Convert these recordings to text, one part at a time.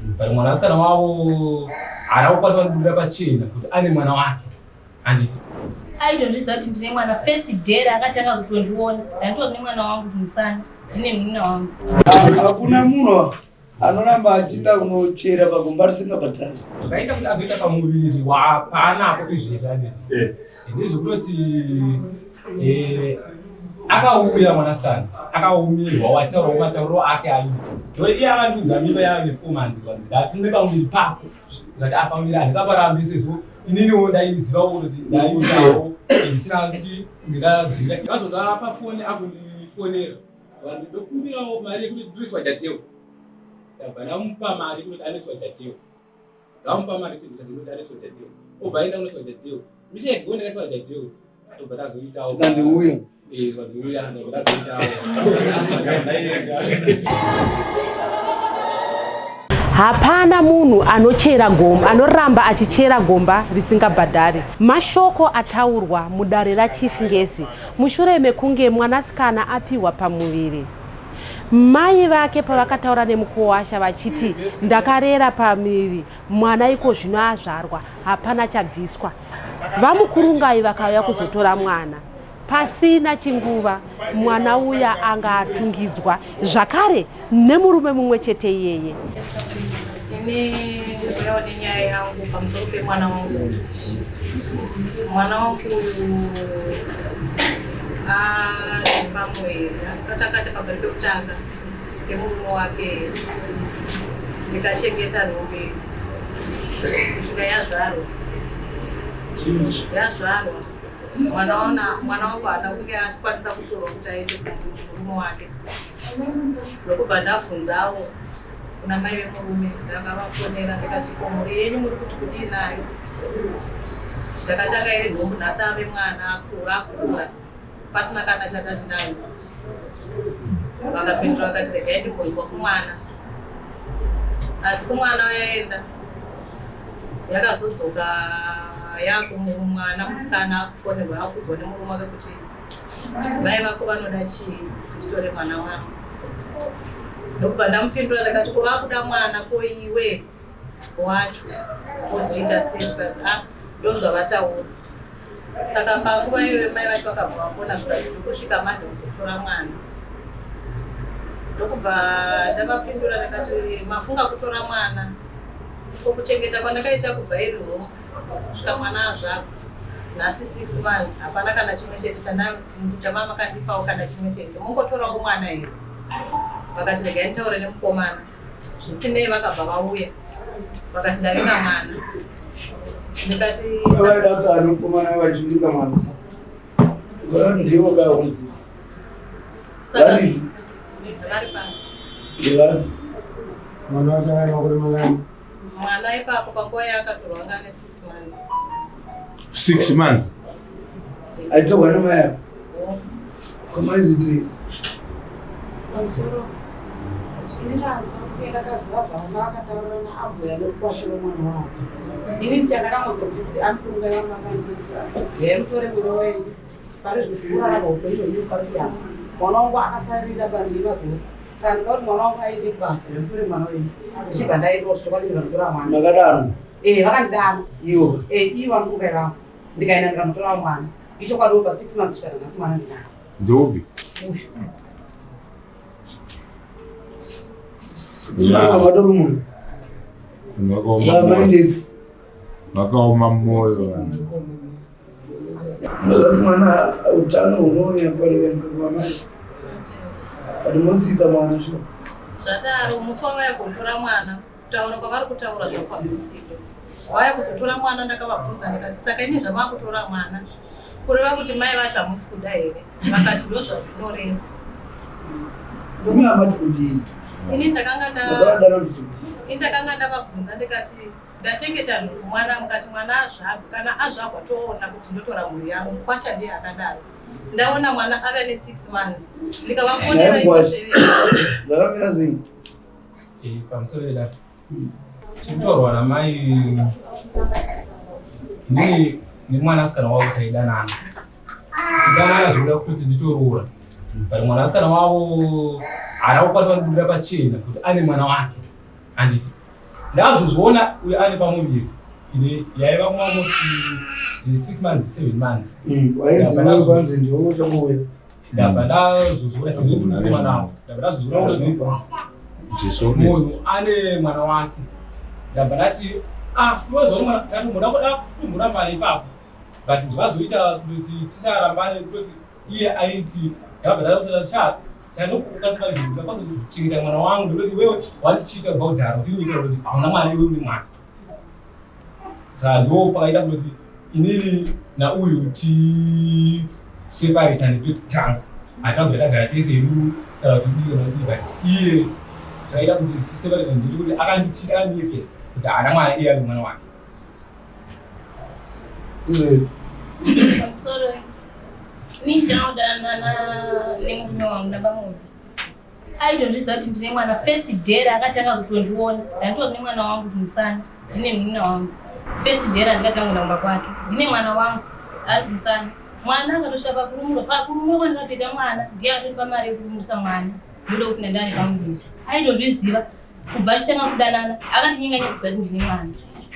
But mwanasikana wavo haana kukwanisa kundibudira pachena kuti ane mwana wake, handiti? Aitozviziva kuti ndine mwana. First day raakatanga kutondiona, ndanditori nemwana wangu kumusana, ndine munin'ina wangu. Hakuna munhu anoramba achienda kunochera pagomba risingabhadhari. Zvakaita kuti azoita pamuviri wapaanapo izvezvi, handiti? Ndezvekutoti akauya mwanasikana akaumirwa, wachitaurawo matauriro ake aiti ndo iye akandiudza mimba yave 4 months, kwanzi ndatume pamuviri pako. Ndikati a pamuviri handingaparambi sezvo ininiwo ndaizivawo kuti ndaiitawo ndisina kuti ndingadzira. Vazodara pafoni akundifonera, vanzi ndokumbirawo mari yekuti ndinoiswa jateo. Ndabva ndamupa mari kuti anoiswa jateo. Ndamupa mari kuti anoiswa jateo, obva aenda kunoiswa jateo. Michego ndakaiswa jateo, tobva tazoitawo. Chikanzi uya. Zvikanzi uya, ndobva tazoitawo. Hapana munhu anochera gomba anoramba achichera gomba risingabhadhari. Mashoko ataurwa mudare raChief Ngezi mushure mekunge mwanasikana apiwa pamuviri. Mai vake pavakataura nemukowasha vachiti ndakarera pamuviri mwana, iko zvino azvarwa, hapana chabviswa. Vamukurungai vakauya kuzotora mwana. Pasina chinguva mwana uya anga atungidzwa zvakare nemurume mumwe chete iyeye. Ini ndikuyawo nenyaya yangu pamusoro pemwana wangu. Mwana wangu uyu ari pamuviri akatakati pamberi pekutanga pemurume wake, ndikachengeta nhumbi kusvika yazvarwa. Yazvarwa mwana, ona mwana wangu haana kunge akwanisa kutorwa kuti aende kumurume wake. Ndokubva ndabvunzawo kuna mai vemurume, ndakavafonera ndikati, "Ko mhuri yenyu muri kuti kudii nayo? Ndakatanga iri nhumbu, nhasi ave mwana akura akura, pasina kana chandati ndanzwa." Vakapindura vakati, "Regai ndimbonzwa kumwana." Asi kumwana yaenda yakazodzoka yakumwana musikana akufonerwa, akuudzwa nemurume wake kuti, "Mai vako vanoda chii nditore mwana wavo?" Ndokubva ndamupindura ndakati, "Ko vakuda mwana, ko iwe wacho wozoita sei?" Zvikanzi, "A ndozvavataura." Saka panguva iyoyo mai vacho vakabva vafona, zvikanzi, "Ndiri kusvika manje kuzotora mwana." Ndokubva ndavapindura ndakati, "Mafunga kutora mwana, ko kuchengeta kwandakaita kubva iri nhumbu kusvika mwana azvarwa nhasi 6 months, hapana kana chimwe chete chamama makandipawo, kana chimwe chete. Mungotorawo mwana here?" Vakati, "Regai nditaure nemukomana." Zvisinei vakabva vauya vakati, "Ndavinga mwana." Ndikati Vaida kuti anokomana vachivinga mwana, ndivo kaunzi vari Vari pano. Ndevapi? Mwana wacho ane makore mangani? Mwana ipapo panguva yaakatorwa anga ane 6 months. 6 months? Aitorwa nemai avo? Oh. Kwamaizitiri? Pamusoro, ini ndanzwa kunge ndakaziva bvanga vakataurira naambuya nekukwasha wemwana wavo. Inini chandakangonzwa kuti amukurungai vangu vakanditi, "Hemutore mwana wenyu, pari zvino kurarama upenyu hwenyu pari kuyamba. Mwana wangu akasarira pandima dzose, saka ndinoda kuti mwana wangu aende kubasa. Hemutore mwana wenyu." Ndichibva ndaendawo zvichokwadi, ndikanotora mwana. Makadaro? Eh, vakandidana. Ivo? Eh, ivo vamukurungai vangu. Ndikaenda ndikanotorawo mwana. Ichokwadiwo pa 6 months kusvika nanhasi mwana ndinaye. Ndeupi? Uyu. Vadorumuri. Vakaoma moyo. Vaindepi? Vakaoma moyo vanhu. Unozati mwana utano hunouya kuwanika mukaka wamai, but mosiisa mwana shuwa. Zvadaro, musi wavaya kuzotora mwana, kutaura kwavari kutaura zvakwambisiko. Vaya kuzotora mwana, ndakavabvunza ndikati, "Saka imi zvamakutora mwana, kureva kuti mai vacho hamusi kuda here?" Vakati, "Ndo zvazvinoreva." Imi hamati kudii? Ini ndakanga nda Makavadaro kuti kudii? Ini ndakanga ndavabvunza ndikati, "Ndachengeta nhumbu, mwana mukati mwana azvarwa. Kana azvarwa toona kuti ndotora mhuri yangu." Mukwasha ndiye akadaro. Ndaona mwana ave ne6 months, ndikavafonera. Naye mukwasha. Ivozveve. Zvakamira sei? Pamusoro pedare, chikutorwa namai, inini nemwanasikana wavo taidanana. Tidanana zvekuda kutoti nditoroora, but mwanasikana wavo haana kukwanisa kundibudira pachena kuti ane mwana wake, handiti? Ndazozviona uyo ane pamuviri ine yaiva kumamost 6 months 7 months. Wainzi ndiwe uchangouya. Ndabva ndazozviona sezvo ndiri mwana wangu. Ndabva ndazozviona kuti munhu ane mwana wake. Ndabva ndati ah iwe mwana tatomboda kuda kumborambana ipapo. But zvazoita kuti tisarambane kutoti iye aiti ndabva ndatotora sha chandokukwanisa kuchengeta mwana wangu ndekuti iwewe wandichiita kubva kudhara kuti inyika kuti hauna mwana iwe une mwana. Saka ndo pakaita kutoti inini nauyu tiseparatane pekutanga. Hatabva tagara tese hedu kana kuti tidii kana kudii but iye chakaita kuti tiseparatane ndechekuti akandichita akandiyepera kuti haana mwana iye ane mwana wake. Pamusoro ini ndinodanana nemurume wangu nabamubi. Aitozviziva kuti ndine mwana first day raakatanga kutondiona. Ndanditori nemwana wangu kumusana, ndine munin'ina wangu. First day randikatanga kuenda kumba kwake, ndine mwana wangu ari kumusana. Mwana akatosvika pakurumurwa, pakurumurwa kwandikatoita mwana ndiye akatondipa mari yekurumurisa mwana. Ndoda kuti ndandane pamuviri. Aitozviziva kubva achitanga kudanana akandinyenganyadziza kuti ndine mwana.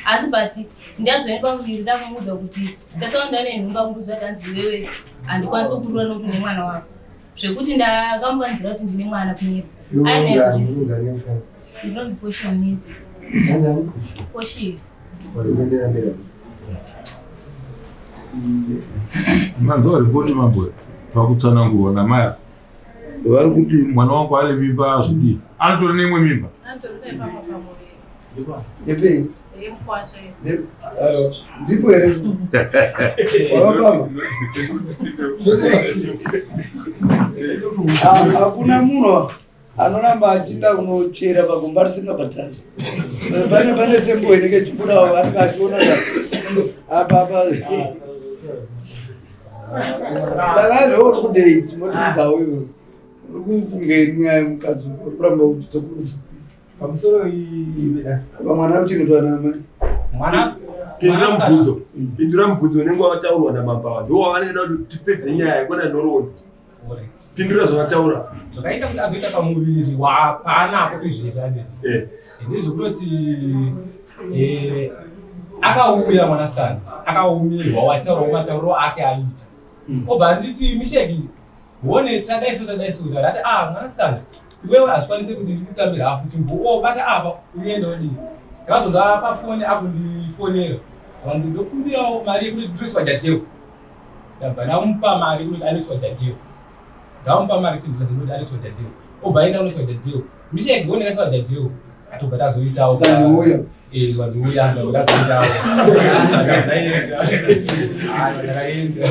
Asi but ndazoenda pamuviri ndakumuudza kuti ndasaona ndane nhumba kundiudza kuti hanzi iwewe handikwanisi kurura nokuti une mwana wako. Zvekuti ndakamuvanzira kuti ndine mwana kunyepa. Aitozviziva. Ndinonzi Portia Munini. Portia. Manzwa ripoti mambo pakutsanangurwa namai vari kuti mwana wangu ane mimba azodii anotora neimwe mimba Anotori nepamwe pamuviri. Epei? Yemukwasha iyo. Ndipo here? Wakapamba? Hakuna munhu anoramba achinda kunochera pagomba risingabhadhari. Pane sembo inenge ichibuda vanenge achiona apa apa. Saka zvauri kudei chimbotiudzawo iwe. Uri kufungei nyaya yemukadzi uri kuramba uchidzokorodza. Pamusoro iyi Apa mwana uchengetwa namai. mwana Pindura mubvunzo. Pindura mubvunzo unenge wataurwa namambawa. Ndiwo wavanenge kuti tipedze nyaya kwena nhoroondo. Pindura zvavataura. Zvakaita kuti azoita pamuviri wapaanapo izvezvi anditi. Ndezvekutoti akauya mwanasikana akaumirwa wachitaurawo matauriro ake aiita. Obva anditi Misheki uone tadaiso tadaiso ndati ah mwanasikana iwewe hazvikwanisi kuti ndikutambira hafu timbo bata apa uende odii. Ndakazonzwa pafoni akundifonera vanzi ndokumbirawo mari yekuti ndinoiswa jadheo. Ndabva ndamupa mari yekuti anoiswa jadheo. Ndamupa mari kuti ndinozi anoiswa jadheo. Obva aenda kunoiswa jadheo. Misheki uone kaiswa jadheo. Atobva tazoitawo. Kanzi uya. Vanzi uya ndabva tazoitawo. Ah, ndakaenda.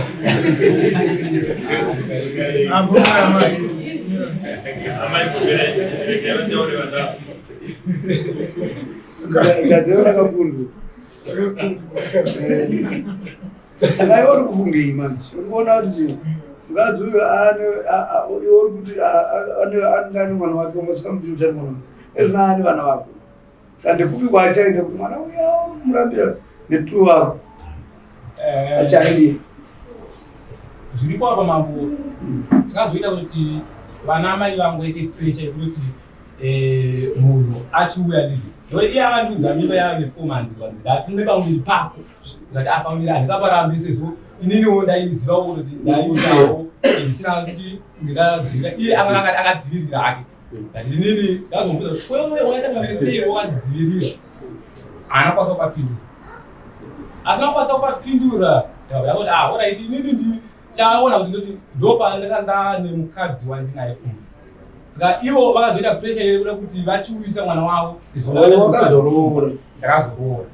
Jadheo rakakundwa. Saka iwe uri kufungei manje? Uri kuona kuti mukadzi uyu ane iwe uri kuti anenge ane mwana wake ungasikamuti utari mwana wake. Ezvino ane vana vako. Saka ndekupi kwaachaenda kuti mwana uya murambira netu wako. Achaendei. Zviripo apa mambo tikazoita kuti vana mai vangu vaite pressure yekuti munhu achiuya ndizvo. Ndokuti iye akandiudza mimba yave 4 months vanzi ndati pamuviri pako. Ndikati ah pamuviri handingaparambi sezvo ininiwo ndaizivawo kuti ndaiitawo ndisina kuti ndingadzivirira. Iye anga akadzivirira hake. But inini ndazomubvunza kuti wewe wakaita pamuviri sei wakadzivirira. Haana kukwanisa kupapindura. Asina kukwanisa kupapindura ndakabva ndangoti ah alright inini ndichaona kuti ndoti ndopandanga ndane mukadzi wandinaye uyu. Saka ivo vakazoita pressure yekuda kuti vachiuyisa mwana wavo sezvo Wewe wakazoroora. Ndakazoroora.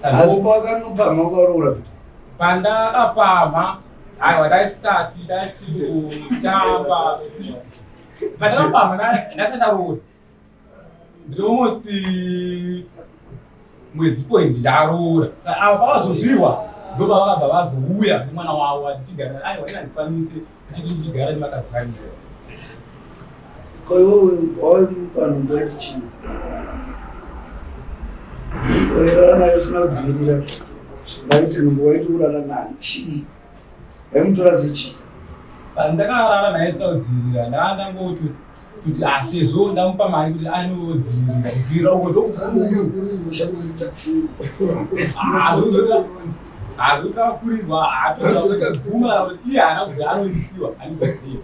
Asi pawakanopamha wakaroora futi. Pandakapamha aiwa ndaisati ndachingotamba. Pandakapamha ndasati ndaroora. Ndiri almost mwedzi point ndaroora. Saka ava pavazozvirwa ndopavakabva vazouya nemwana wavo vati tigara aiwa ina handikwanise kuti tichigara nemakadzi vangu. Ko iwewe waimupa nhumbu yaiti chii? Wairara naye usina kudzivirira. Waiti nhumbu waiti urara naye chii? Waimutora sechii? Pandakarara naye sina kudzivirira ndanga ndangoti Kuti ah, sezvo ndamupa mari kuti anodzivirira kudzivirira uko ndokukurirwa hazvikakurirwa kuti iye haana kuti anoisiwa handizoziva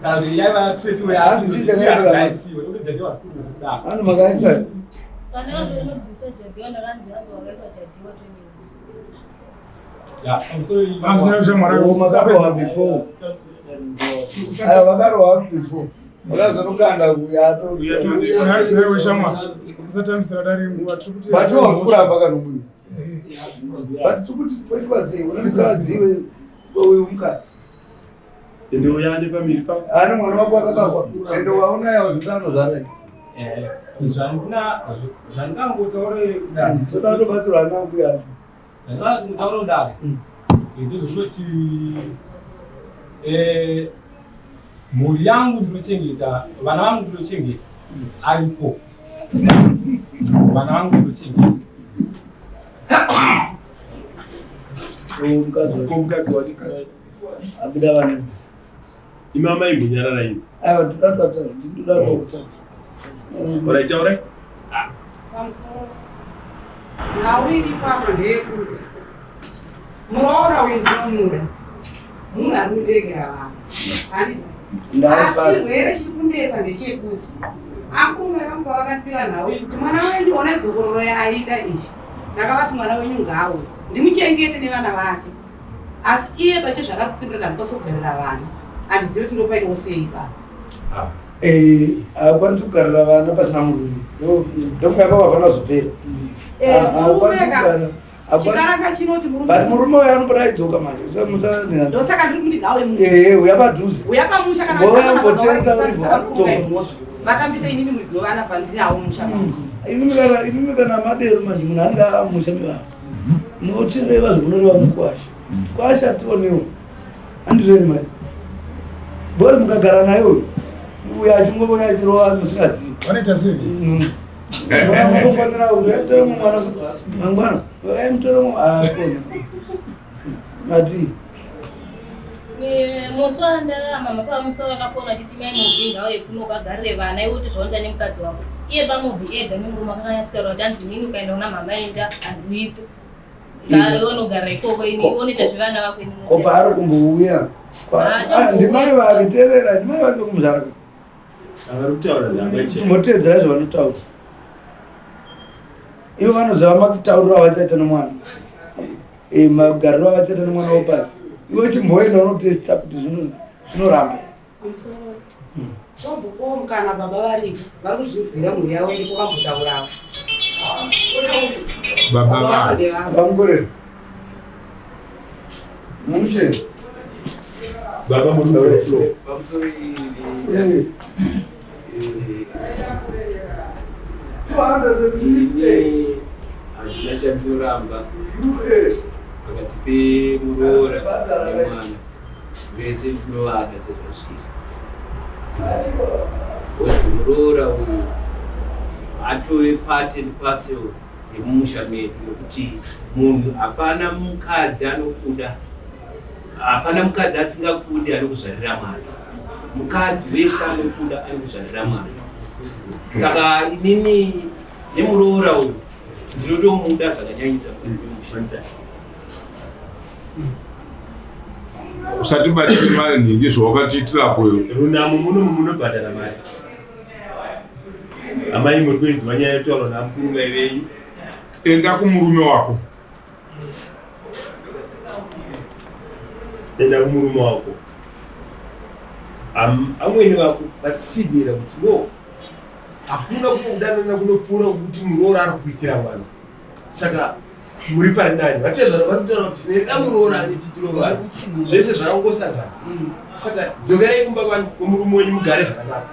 kana kuti yaiva trepiweaisiwa Ano makaita Makarohwa before. Aya vakarohwa before. Vakazonokanda kuyato. Aiwa shamwari, usatambisira dare nguva tiri kuti But wakuramba kana uyu. But tiri kuti poitwa sei? Une mukadzi iwe uyu mukadzi. Ende uya ane pamiri pa. Ane mwana wako akabakwa. Ende waona yawo zvitano zvare. Zvandangotaure kudai. Toda kutobatsirwa ana mbuya. Zvandangotaure kudai. Ndezvekutoti eh, mhuri yangu ndinochengeta, vana vangu ndinochengeta, aripo. Vana vangu ndinochengeta. Mukadzi wacho. Abuda vana. Imi amai imbonyarara imi. Aiwa ndoda kutaura, ndoda kutaura. Alright, taurai. Pamusoro. Nhau iripo apa ndeyekuti muroora uyu ndinomuda munhu ari kundiberekera vana handiti asi chirwere chiri kundetsa ndechekuti akuru vakangu pavakandipira nhau iyi kuti mwana wenyu ona dzokororo yaaita iyi ndakavati mwana wenyu ngauye ndimuchengete nevana vake Asi iye pachezvake kupindura kuti handikwanisi kugarira vana. Handizivi kuti ndopaitawo sei ipapo. Eh, haakwanisi kugarira vana pasina murume. Ndokunga ipapo hapana zopera. Eh, Haakwanisi murume ka- kugara. Haakwanisi- Chikaranga chinoti murume. But murume uyo anopota aidzoka manje. Musa musa Ndosaka ndiri kuti ngauye murume. Eh, uya padhuze. Uya pamusha kana Ngouya vachitamba ngotsenza nababa uri vake, anodzoka. mhosva. Vatambise inini muridzi wevana pandinawo musha mangu. Imimi kana imimi kana madero manje munhu anenge amusha mevana. Munotireva zvamunoreva mukwasha. Kwasha tionewo. Handizvo mai. Because mukagara naye uyu uyu achingovona achirova musingazivi. Vanoita sei? Mungofanira kuti aimutore mumwe mwana mangwana. Aimutore mumwe akona. Mati. Musi wandarama mama pamusi vakafona vachiti mai Mubvi ngauye kuno ukagarire vana iwe uti zvaunoita nemukadzi wako. Iye paMubvi ega nemurume akanyatsotaura kuti hanzi inini ukaenda kuna mama enda handiuyipo. Ngauye unogara ikoko ini iwe unoita zvevana vako ini Ko paari kumbouya. Ah, Ndimai vake teerera ndimai vake kumuzvara. Avari kutaura nhamba ichena. Timboteedzera zvavanotaura. Ivo vanoziva matauriro avachaita nemwana. Eh, magariro avachaita nemwana wopasi. Iwe chimboenda unotesta kuti zvinoramba. Pamusoro. Tombopawo mukana baba varipo vari kuzvinzwira mhuri yavo iripo vambotaurawo. Baba vavo. Vamukorera. Mushe. Baba muri kuflow. Pamusoro Eh. Ini handina chandinoramba pakati pemuroora nemwana vese ndinovada sezvazviri Because muroora uyu atove part and parcel yemumusha medu nekuti munhu hapana mukadzi anokuda hapana mukadzi asingakudi anokuzvarira mwana mukadzi wese anokuda anokuzvarira mwana saka inini nemuroora uyu ndinotomuda zvakanyanyisa mukati memusha. Usatibatire mari nhingi zvawakatiitira ko iwe. Runamo muno munobhadhara mari. Amai muri kuinzwa nyaya yekutaurwa namukuru mai venyu. Enda kumurume wako. Enda kumurume wako. Am, amwene vako vatsinhira kuti no hakuna kudanana kunopfuura kuti muroora ari kuitira mwana. Saka muri pari nani vatezvara vari kutaura kuti tinoda muroora ane titiro zvese zvakangosangana saka dzokerai kumba kwemurume wenyu mugare zvakanaka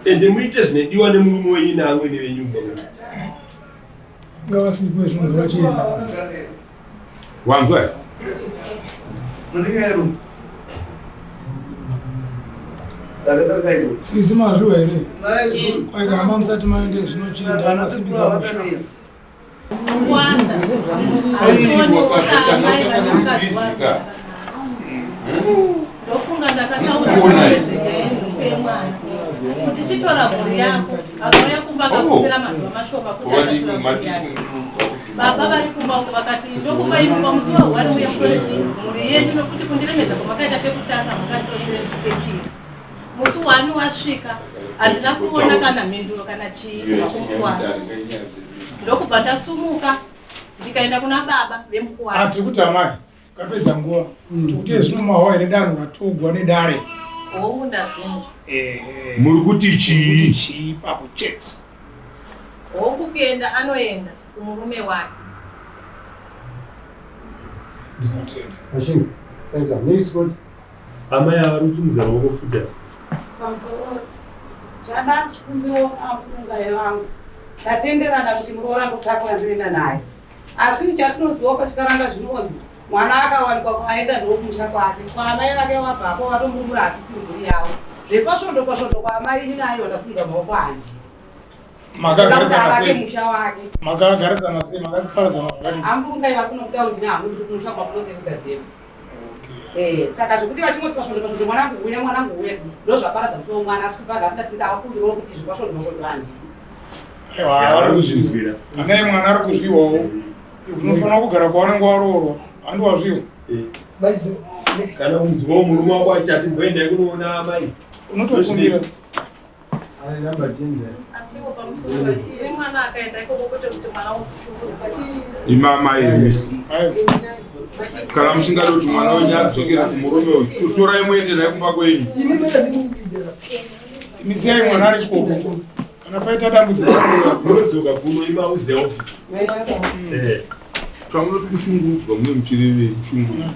ende muite zvinodiwa nemurume wenyu naamwene venyu mumba kwenyu Ngavasikwe zvinhu vachienda. Wanzwa here? Sisi mazviwa here? Kwai kana mamusati maende zvinochinda masimbisa musha. Ndofunga ndakataura nezvenyaya yenhumbu yemwana. Kuti chitora mhuri yako. Akauya kumba akakumbira mazuva mashoma kuti achatora mhuri yake. Baba vari kumba uko vakati ndokupai mumba musi wahwari uye mutore mhuri yenyu nokuti kundiremedza kwamakaita pekutanga makanditore pepiri. Musi wani wasvika handina kuona kana mhinduro kana chii kubva kumukwasha. Ndokubva ndasumuka ndikaenda kuna baba vemukwasha. Asi kuti amai Kapedza nguva. Tikuti zvino mahwa here danho ratogwa nedare. Hongu ndazvinzwa. Muri kuti chii? Kuti chii ipapo chete. Hongu kuenda anoenda kumurume wake. Ndinotenda. Machine. Thank you. Next good. Amai ava vari kutumidza ruoko futi ava. Pamusoro chanda ndichikumbirawo amurunga vangu tatenderana kuti muroora ndotakura ndoenda naye Asi chatinoziva pachikaranga zvinonzi mwana akawanikwa kwaaenda ndokumusha kwake kwaamai vake wabvapo vatomurumura asisiri mhuri yavo zvepasvondo pasvondo kwaamai ini nayo ndasimudza maoko hanzi Makagarisana sei? musha wake Makagarisana sei? Makasiparadzana zvakadii? amburungai vari kuno kutaura ndine hangu ndiri kumusha kwakunose kugadzema Eh, saka zvekuti vachingoti pasvondo pasvondo mwanangu uya mwanangu uya ndozvaparadza musha womwana asi kubva nhasi ndati ndakumbirawo kuti izvi pasvondo pasvondo handii Aiwa, vari kuzvinzwira. Anaye mwana ari kuzvihwawo. Unofanira kugara kwaunenge waroorwa. Handi wazvihwa. Kana kunzwawo murume wako achati mboendai kunoona amai. Unotokumbira. Asiwo pamusoro vati mwana akaenda ikoko kwete kuti mwana wokushungurudza. Imi amai imi. Kana musingadi kuti mwana wenyu adzokere kumurume uyu, torai muende naye kumba kwenyu. Misiyai mwana ari ikoko. Kana paita dambudziko munodzoka kuno ima uze office. Pamunoti kushungurudzwa mune muchirevei kushungurudzwa.